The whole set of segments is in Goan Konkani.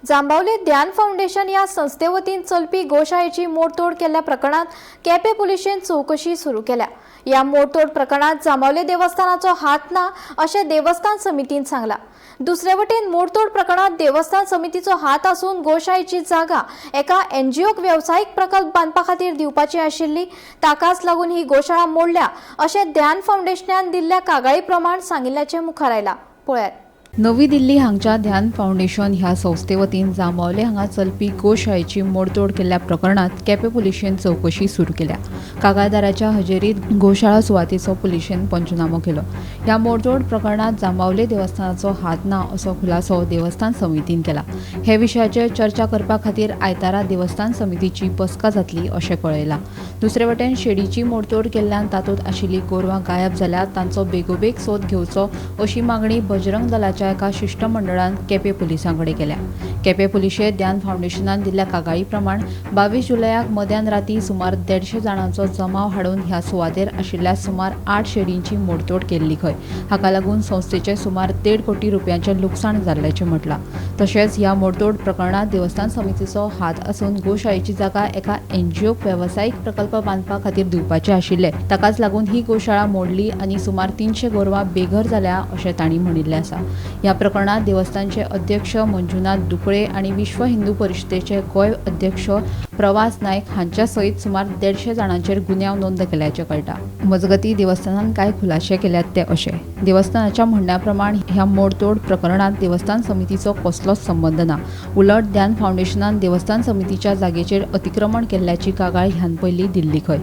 जांबावले ध्यान फाउंडेशन ह्या संस्थे वतीन चलपी गोशाळेची मोडतोड केल्ल्या प्रकरणात केपें पुलिशेन चवकशी सुरू केल्या. ह्या मोडतोड प्रकरणात जांबावले देवस्थानाचो हात ना अशें देवस्थान समितीन सांगला. दुसरे वटेन मोडतोड प्रकरणात देवस्थान समितीचो हात आसून गोशाळेची जागा एका एनजीओक वेवसायीक प्रकल्प बांदपा खातीर दिवपाची आशिल्ली, ताकाच लागून ही गोशाळा मोडल्या अशें ध्यान फाउंडेशनान दिल्ल्या कागाळी प्रमाण सांगिल्ल्याचें मुखार आयलां. पळयात. नवी दिल्ली हांगच्या ध्यान फाउंडेशन ह्या संस्थे वतीन जांबावले हांगा चलपी गोशाळेची मोडतोड केल्ल्या प्रकरणात केपें पुलिशेन चवकशी सुरू केल्या. कागाळदाराच्या हजेरीत गोशाळा सुवातेचो पुलिशेन पंचनामो केलो. ह्या मोडतोड प्रकरणात जांबावले देवस्थानाचो हात ना असो खुलासो देवस्थान समितीन केला. हे विशयाचेर चर्चा करपा खातीर आयतारा देवस्थान समितीची बसका जातली अशें कळयलां. दुसरे वटेन शेडीची मोडतोड केल्ल्यान तातूंत आशिल्ली गोरवां गायब जाल्यार तांचो बेगोबेग सोद घेवचो अशी मागणी बजरंग दलाच्या एका शिष्टमंडळान केपें पुलिसां कडेन केल्या. केपें पुलिशेंत ध्यान फाउंडेशनान दिल्ल्या कागाळी प्रमाण 22 जुलयाक मध्यान राती सुमार 150 जाणांचो जमाव हाडून ह्या सुवातेर आशिल्ल्या सुमार 8 शेडींची मोडतोड केल्ली खंय. हाका लागून संस्थेचें सुमार 1.5 कोटी रुपयांचें लुकसाण जाल्ल्याचें म्हटलां. तशेंच ह्या मोडतोड प्रकरणांत देवस्थान समितीचो हात आसून गोशाळेची जागा एका एनजीओक वेवसायीक प्रकल्प बांदपा खातीर दिवपाचे आशिल्ले, ताकाच लागून ही गोशाळा मोडली आनी सुमार 300 गोरवां बेघर जाल्या अशें तांणी म्हणिल्लें आसा. ह्या प्रकरणात देवस्थानचे अध्यक्ष मंजुनाथ दुकळे आनी विश्व हिंदू परिषदेचे गोंय अध्यक्ष प्रवास नायक हांच्या सयत सुमार 150 जाणांचेर गुन्यांव नोंद केल्याचें कळटा. मजगती देवस्थानान कांय खुलाशे केल्यात ते अशे. देवस्थानाच्या म्हणण्या प्रमाण ह्या मोडतोड प्रकरणात देवस्थान समितीचो कसलोच संबंद ना. उलट ध्यान फाउंडेशनान देवस्थान समितीच्या जागेचेर अतिक्रमण केल्ल्याची कागाळ ह्यान पयलीं दिल्ली खंय.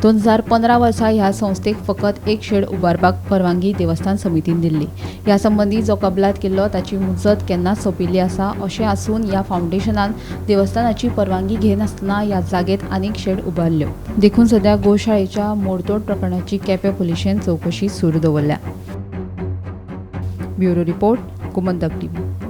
2015 वर्सा ह्या संस्थेक फकत एक शेड उबारपाक परवानगी देवस्थान समितीन दिल्ली. ह्या संबंदी जो कबलात केल्लो ताची मुजत केन्नाच सोंपिल्ली आसा अशें आसून ह्या फाउंडेशनान देवस्थानाची परवानगी घेनासतना ह्या जागेत आनीक शेड उबारल्यो. देखून सद्या गोशाळेच्या मोडतोड प्रकरणाची केपें पुलिशेन चवकशी सुरू दवरल्या. Bureau report, Gomantak TV.